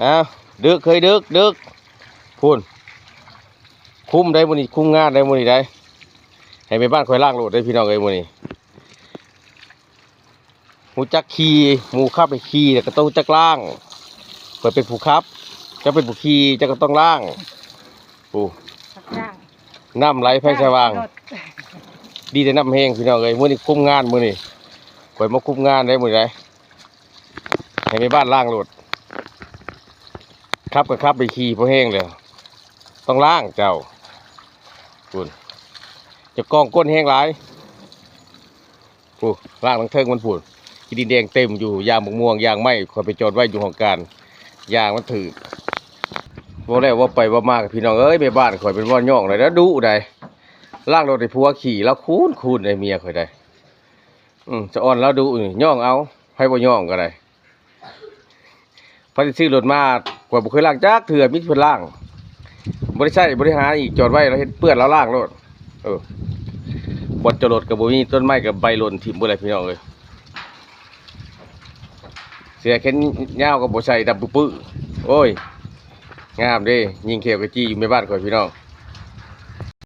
ອ້າວ ດຶກເຮີ້ຍ ດຶກ ດຶກ ພຸ້ນ ຄຸມໄດ໋ມື້ນີ້ ຄຸມງານໄດ໋ມື້ນີ້ໄດ໋. ໃຫ້ແມ່ບ້ານຂ້ອຍລ້າງໂລດເດ້ພີ່ນ້ອງເອີຍມື້ນີ້. ຮູ້ຈັກຂີ່ ໝູ່ຂັບໃຫ້ຂີ່ ແລ້ວກໍຕ້ອງຮູ້ຈັກລ້າງ. ຂ້ອຍເປັນຜູ້ຂັບ ເຈົ້າເປັນຜູ້ຂີ່ ເຈົ້າກໍຕ້ອງລ້າງ. ໂອ້ ຮັບຈ້າງ ນ້ຳໄຫຼໄຟສະຫວ່າງ ລົດ ດີແຕ່ນ້ຳແຮງພີ່ນ້ອງເອີຍ. ມື້ນີ້ຄຸມງານ ມື້ນີ້ຂ້ອຍມາຄຸມງານໄດ໋ມື້ນີ້ໄດ໋. ໃຫ້ແມ່ບ້ານລ້າງໂລດ ຂັບກໍຂັບໄປ ຂີ່ພໍແຮງແລ້ວ ຕ້ອງລ້າງເຈົ້າ. ພຸ້ນ ເຈົ້າກອງກົ້ນແຮງຫຼາຍ. ຜູ້ ລ້າງທາງເທິງມັນພຸ້ນ ຂີ້ດິນແດງເຕັມຢູ່. ຢາງບັກມ່ວງ ຢາງໄມ້ ຂ້ອຍໄປຈອດໄວ້ຢູ່ຫ້ອງການ ຢາງມັນຖືກ. ເວົ້າແລ້ວເວົ້າໄປເວົ້າມາ ພີ່ນ້ອງເອີຍ ແມ່ບ້ານຂ້ອຍເປັນເວົ້າຍ້ອງໄດ໋ ດຸໄດ໋. ລ້າງລົດໃຫ້ຜົວຂີ່ ລາວຄູນໆ ໃຫ້ເມຍຂ້ອຍໄດ໋. ອືມ ສະອອນລາວດຸນີ້ ຍ້ອງເອົາ ໃຜບໍ່ຍ້ອງກໍໄດ້. ພັດໄດ້ຊື້ລົດມາ ຂ້ອຍບໍ່ເຄີຍລ້າງຈັກເທື່ອ ມີແຕ່ເພິ່ນລ້າງ. ບໍ່ໄດ້ໃຊ້ ບໍ່ໄດ້ຫາອີກ ຈອດໄວ້ ລາວເຮັດເປື້ອນ ລາວລ້າງໂລດ. ເອີ ບ່ອນຈອດລົດກໍບໍ່ມີ ຕົ້ນໄມ້ກໍໃບຫຼົ່ນຖິ້ມເບິດແລ້ວພີ່ນ້ອງເອີຍ. ເສື້ອແຂນຍາວກໍບໍ່ໃສ່ ດຳປຶ້ໆ. ໂອ້ຍ ງາມເດ້ ຍິງແຂ້ວກະຈີຢູ່ແມ່ບ້ານຂ້ອຍພີ່ນ້ອງ.